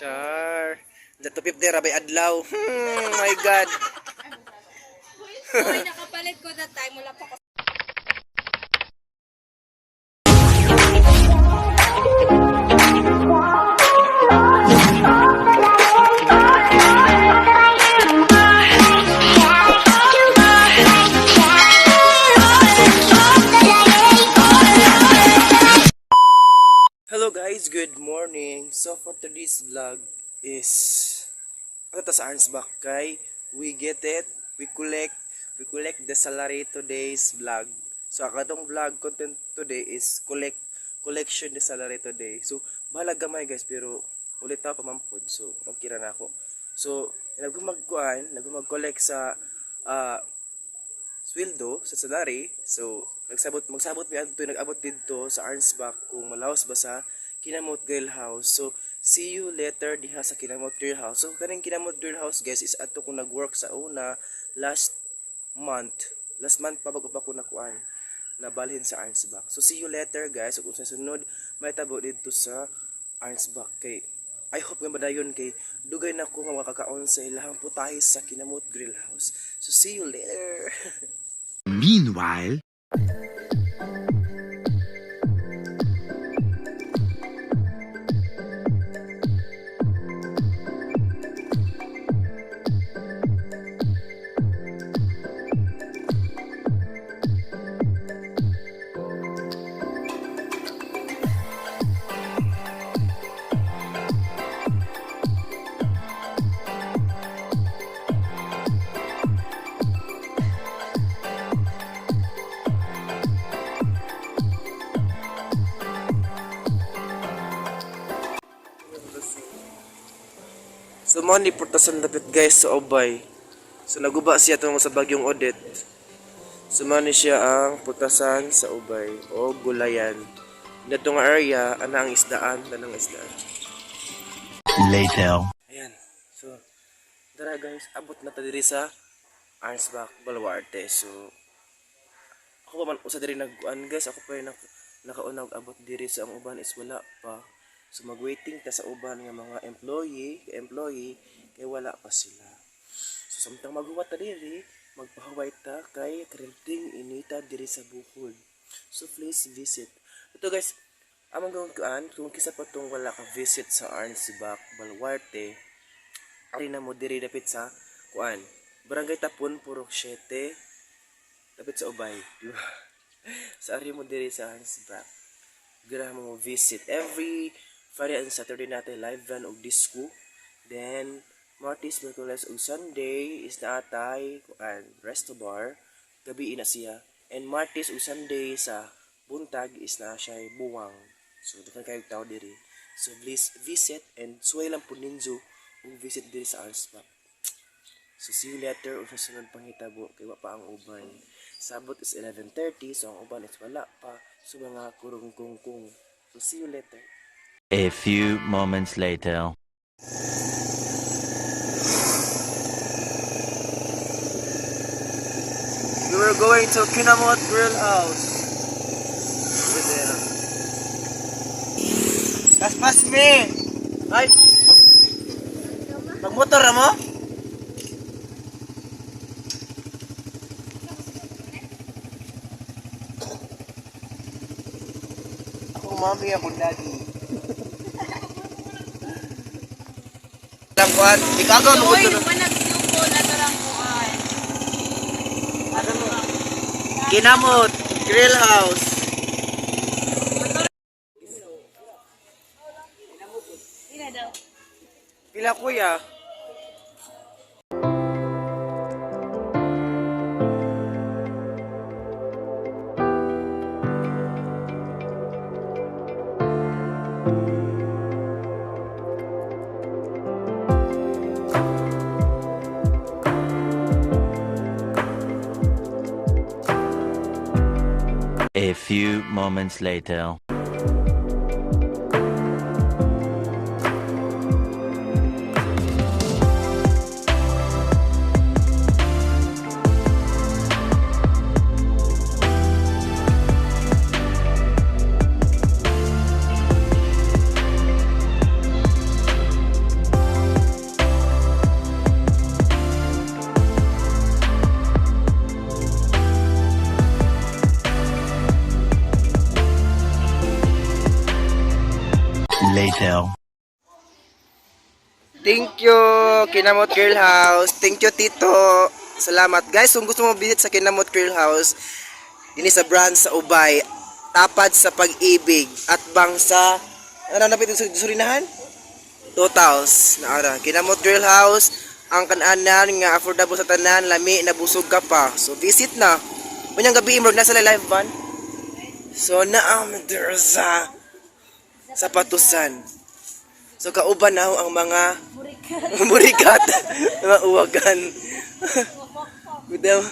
Char. Dato 50 ra bay adlaw. My God. Uy, nakapalit ko that time. Wala pa ko. Hello guys, good morning. So for today's vlog is ano ta sa Arnsbach kay we get it, we collect the salary today's vlog. So ang atong vlog content today is collection the salary today. So bahala gamay guys, pero ulit ta pamampod, so okay ra na ako. So nagumagkuan, nagumag-collect sa sweldo sa salary. So, nagsabot magsabot mi adto, nag-abot didto sa Arnsbach kung malaos ba sa Kinamot Grill House. So, see you later diha sa Kinamot Grill House. So, kaning Kinamot Grill House guys is adto ko nag-work sa una last month. Last month pa bago pa ko nakuan nabalhin sa Arnsbach. So, see you later guys. So, kung sa sunod may tabo didto sa Arnsbach kay I hope nga madayon kay dugay na ko nga makakaon sa ilahang putahe sa Kinamot Grill House. So see you later. Meanwhile, So mo ni purtasan dapit guys sa Obay. So naguba siya tungo sa bagyong Odette. So mo ni siya ang putasan sa Ubay o gulayan. Dito nga area ana ang isdaan, tanang isdaan. Later. Ayan. So dara guys, abot na ta diri sa Arnsbach Baluarte. So ako pa man usa diri nagkuan guys, ako pa yung nakauna og abot diri sa ang uban is wala pa. So magwaiting ta sa uban nga mga employee kay wala pa sila. So samtang maghuwat ta diri, magpahuway ta kay krenting inita diri sa Bukol. So please visit. Ito guys, among gawin kuan, kung kisa pa tong wala ka visit sa Arnsbach Baluarte, ari na mo diri dapit sa kuan. Barangay Tapon, Purok 7, dapit sa Ubay. Di ba? Sa ari mo diri sa Arnsbach. Ganahan mo visit every Friday and Saturday natin live band og disco. Then Martes, Miyerkules ug Sunday is naatay kuan resto bar. Gabi ina siya. And Martes ug Sunday sa buntag is na siya buwang. So daghan kayo tao diri. So please visit and suway lang po ninyo ug visit diri sa Arnsbach. So see you later o sa sunod panghitabo kay wa pa ang uban. Sabot is 11:30, so ang uban is wala pa. So mga kurong kung kung. So see you later. A few moments later. We were going to Kinamot Grill House. Over there. Paspas me! Ay! Magmotor na mo? Ako mami, ako daddy. Tangkuan, ikaw mo Uy, naman nagsuko na tarang kuan. Kinamot Grill House. Pila daw. Pila kuya? A few moments later. Thank you, Kinamot Girl House. Thank you, Tito. Salamat. Guys, kung gusto mo visit sa Kinamot Girl House, dinhi sa branch sa Ubay, tapad sa Pag-ibig, at bang sa, ano na sa Surinahan? Totals. Naara. Kinamot Girl House, ang kananan nga affordable sa tanan, lami, nabusog ka pa. So, visit na. Unyang gabi, imrog, nasa live ban. So, naam sa sapatusan. So kauban na ho ang mga burikat, mga uwagan. Gudaw.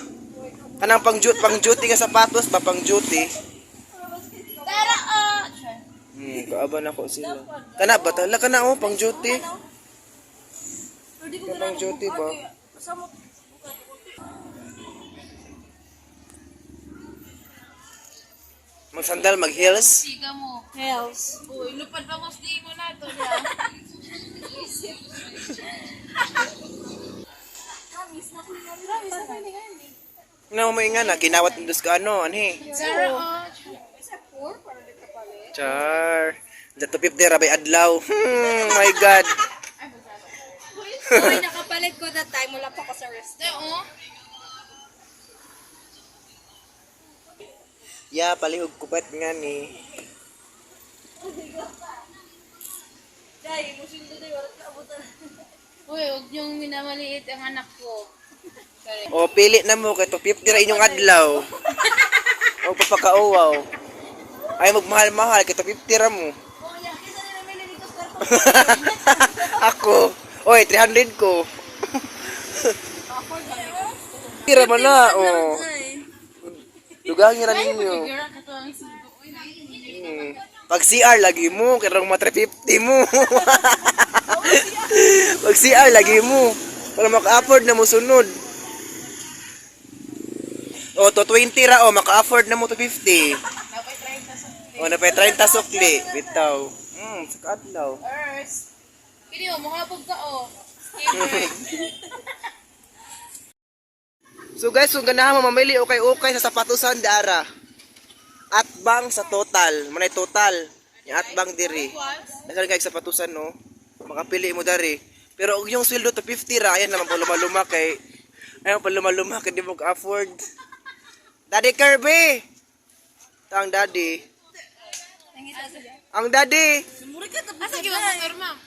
Kanang pang duty nga sapatos ba, pang duty. Tara, ah! Kauban ako sila. Kana ba tala kana oh pang duty. Pero di ko Pang duty ba? Magsandal, mag heels. Siga mo. Hells. Uy, lupad pa mo di mo na to na. Na mo nga na kinawat ng ka ano anhi. Sarah, oh. Char. Dato 50 rabay adlaw. My God. Uy, nakapalit ko that time. Wala pa ko sa rest. Te, oh. Ya, palihog kubat nga ni. Dahil, musundo na wala ka abutan. Uy, huwag niyong minamaliit ang anak ko. O, pili na mo kay 250 ra inyong adlaw. O papakauwaw. Ay magmahal-mahal kay 250 ra mo. Oh, yeah. Kisa na namili dito sa Ako. Oy, 300 ko. Tira man na, oh. Dugangin ra ninyo. Girl, katuwang sundo. Uy, Pag CR lagi mo, kay rong ma 350 mo. Pag CR lagi mo. Para maka-afford na mo sunod. O, to 20 ra o, maka-afford na mo to 50. O, napay 30 sukli. Bitaw. Sa kaadlaw. Earth. Pili mo, muhabog ka, oh. So guys, kung ganahan mo mamili ukay-ukay sa sapatusan dara. Atbang sa total, manay total. Yung atbang diri. Daghan kay sapatusan no. Makapili mo dari. Pero og yung sweldo to 50 ra, ayan naman pa luma-luma kay ayan pa luma-luma kay di mo ka-afford. Daddy Kirby. Ito ang daddy. Ang daddy. Asa gyud ang motor, ma'am?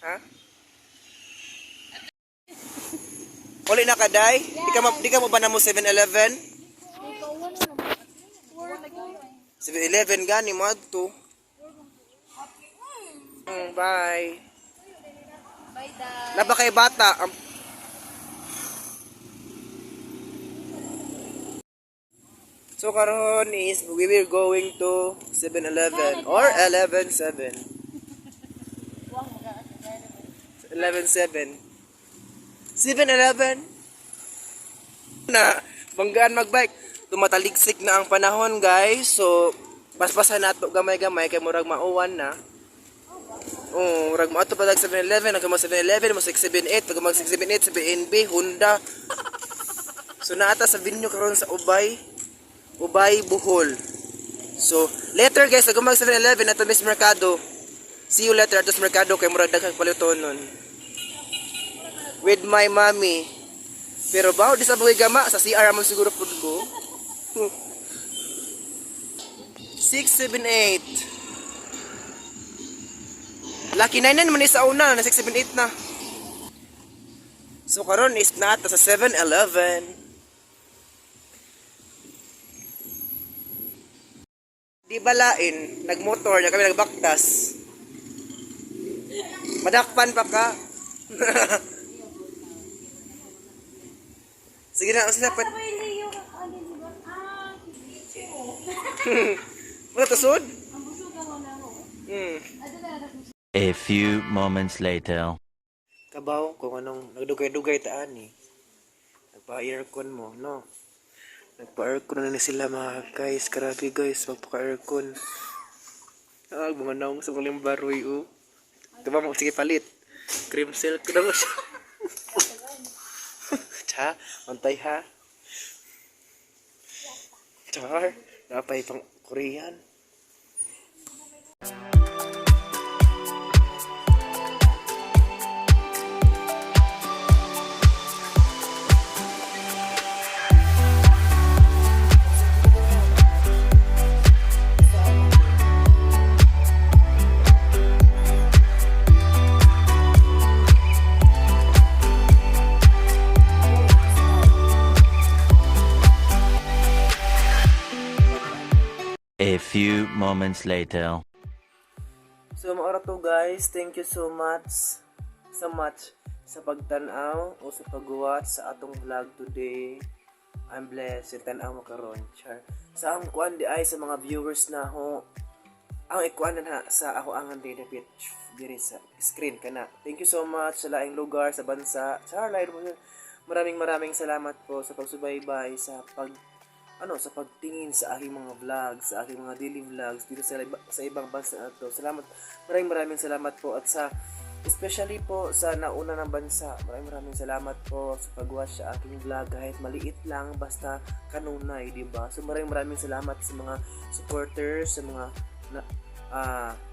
Ha? Uli na ka, Day? Di ka mo ba na mo 7-Eleven? 7-Eleven gani mo adto. Bye. Bye, Dad. Laba kay bata. So karon is we will going to 7-Eleven or 11-7. 11-7. 7-Eleven. Na banggaan magbike. Tumataligsik na ang panahon, guys. So paspasan nato gamay-gamay kay murag mauwan na. Oh, murag mo ato pa dag 7-Eleven, ang mga 7-Eleven, mo 678, pag mag 678 sa BNB, Honda. So naata sa venue karon sa Ubay, Ubay Bohol. So later guys, pag mag 7-Eleven ato Miss Mercado. See you later ato sa Mercado kay murag daghang palutonon. With my mommy. Pero bawo di sa buhay gama sa CR amon siguro pud ko. 678. Lucky 99 man ni sa una na 678 na. So karon is nata sa 7-Eleven. Di balain, nagmotor na kami nagbaktas. Madakpan pa ka. Sige na, sige na. Wala tasod? A few moments later. Kabaw kung anong nagdugay-dugay taan eh. Nagpa-aircon mo, no? Nagpa-aircon na ni sila mga guys. Grabe guys, magpaka-aircon. Ah, mga naong sa kuling baroy oh. Diba mo, sige palit. Cream silk na mo siya. Tsa, antay ha. Char, napay pang Korean. moments later. So mao ra to, guys. Thank you so much so much sa pagtan-aw o sa pag-watch sa atong vlog today. I'm blessed. Yung tan-aw mo karon. Char. Sa ang kuan di ay sa mga viewers na ho ang ikuan na sa ako ang dapit diri sa screen kana. Thank you so much sa laing lugar sa bansa. Char, lain mo. Maraming maraming salamat po sa pagsubaybay, sa pag ano, sa pagtingin sa aking mga vlogs, sa aking mga daily vlogs dito sa ibang bansa na to. Salamat. Maraming maraming salamat po at sa especially po sa nauna ng bansa. Maraming maraming salamat po sa pag-watch sa aking vlog kahit maliit lang, basta kanunay, di ba? So maraming maraming salamat sa mga supporters, sa mga na,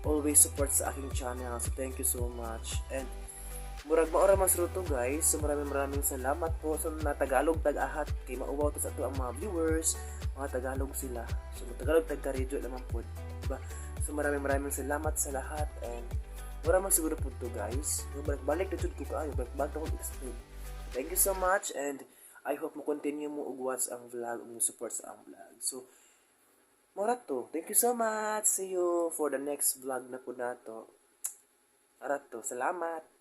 always support sa aking channel. So thank you so much. And murag mao ra man to, guys. So maraming maraming salamat po sa so, na Tagalog tag-ahat kay mauwaw to sa ato ang mga viewers, mga Tagalog sila. So Tagalog tag karidyo naman po, diba? So maraming maraming salamat sa lahat and mura man siguro po to, guys. So, balik balik na jud ko kaayo, balik balik ako explain. Thank you so much and I hope mo continue mo og watch ang vlog ug mo support sa ang vlog. So mao ra to. Thank you so much. See you for the next vlog na po nato. Ara to. Salamat.